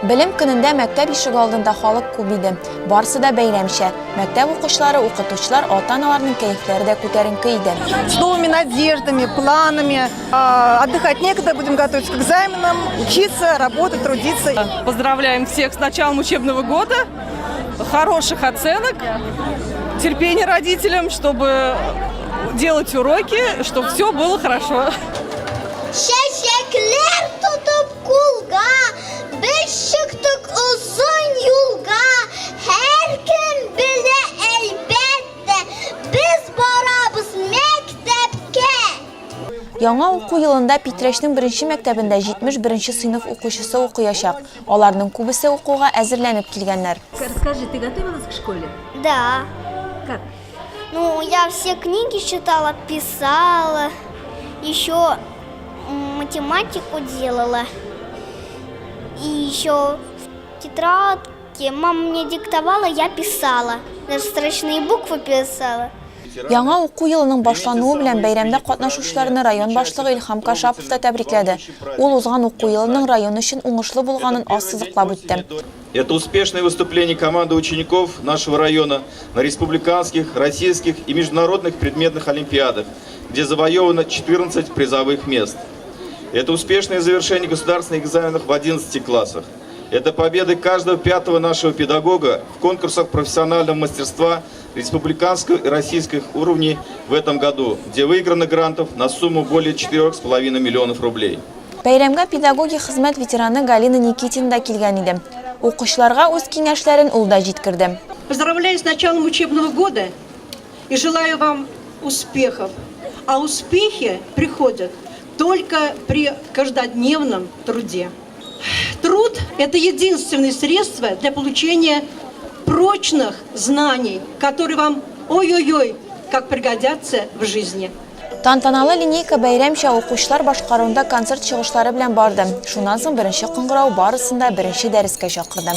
Белем көнендә мәктәп ишеге алдында халык күп иде. Барысы да бәйрәмчә. Мәктәп укучылары, укытучылар, ата-аналарның кәефләре дә күтәренке иде. С новыми надеждами, планами. Отдыхать некогда, будем готовиться к экзаменам, учиться, работать, трудиться. Поздравляем всех с началом учебного года. Хороших оценок, терпения родителям, чтобы делать уроки, чтобы все было хорошо. Чәчәкләр тотып кулга, без чыктык озын юлга. Һәркем белә, әлбәттә, без барабыз мәктәпкә. Яңа уку елында Питрәчнең беренче мәктәбендә 71 нче сыйныф укучысы укыячак. Аларның күбесе укуга әзерләнеп килгәннәр. Расскажи, ты готовилась к школе? Да. Как? Ну, я все книги читала, писала, еще математику делала. И еще в тетрадке мама мне диктовала, я писала. Даже строчные буквы писала. Яңа уку елының башлануы белән бәйрәмдә катнашучыларны район башлыгы Илһам Кашапов та тәбрикләде. Ул узган уку елының район өчен уңышлы булганын ассызыклап үтте. Это успешное выступление команды учеников нашего района на республиканских, российских и международных предметных олимпиадах, где завоевано 14 призовых мест. Это успешное завершение государственных экзаменов в 11 классах. Это победы каждого пятого нашего педагога в конкурсах профессионального мастерства республиканского и российских уровней в этом году, где выиграно грантов на сумму более 4,5 миллионов рублей. Бәйрәмгә педагогик хезмәт ветераны Галина Никитина да килгән иде. Укучыларга үз киңәшләрен ул да җиткерде. Поздравляю с началом учебного года и желаю вам успехов. А успехи приходят только при каждодневном труде. Труд – это единственное средство для получения прочных знаний, которые вам ой-ой-ой, как пригодятся в жизни. Тантаналы линейка бәйрәмчә укучылар башкаруында концерт чыгышлары белән барды. Шуннан соң беренче кыңгырау барысын да беренче дәрескә чакырды.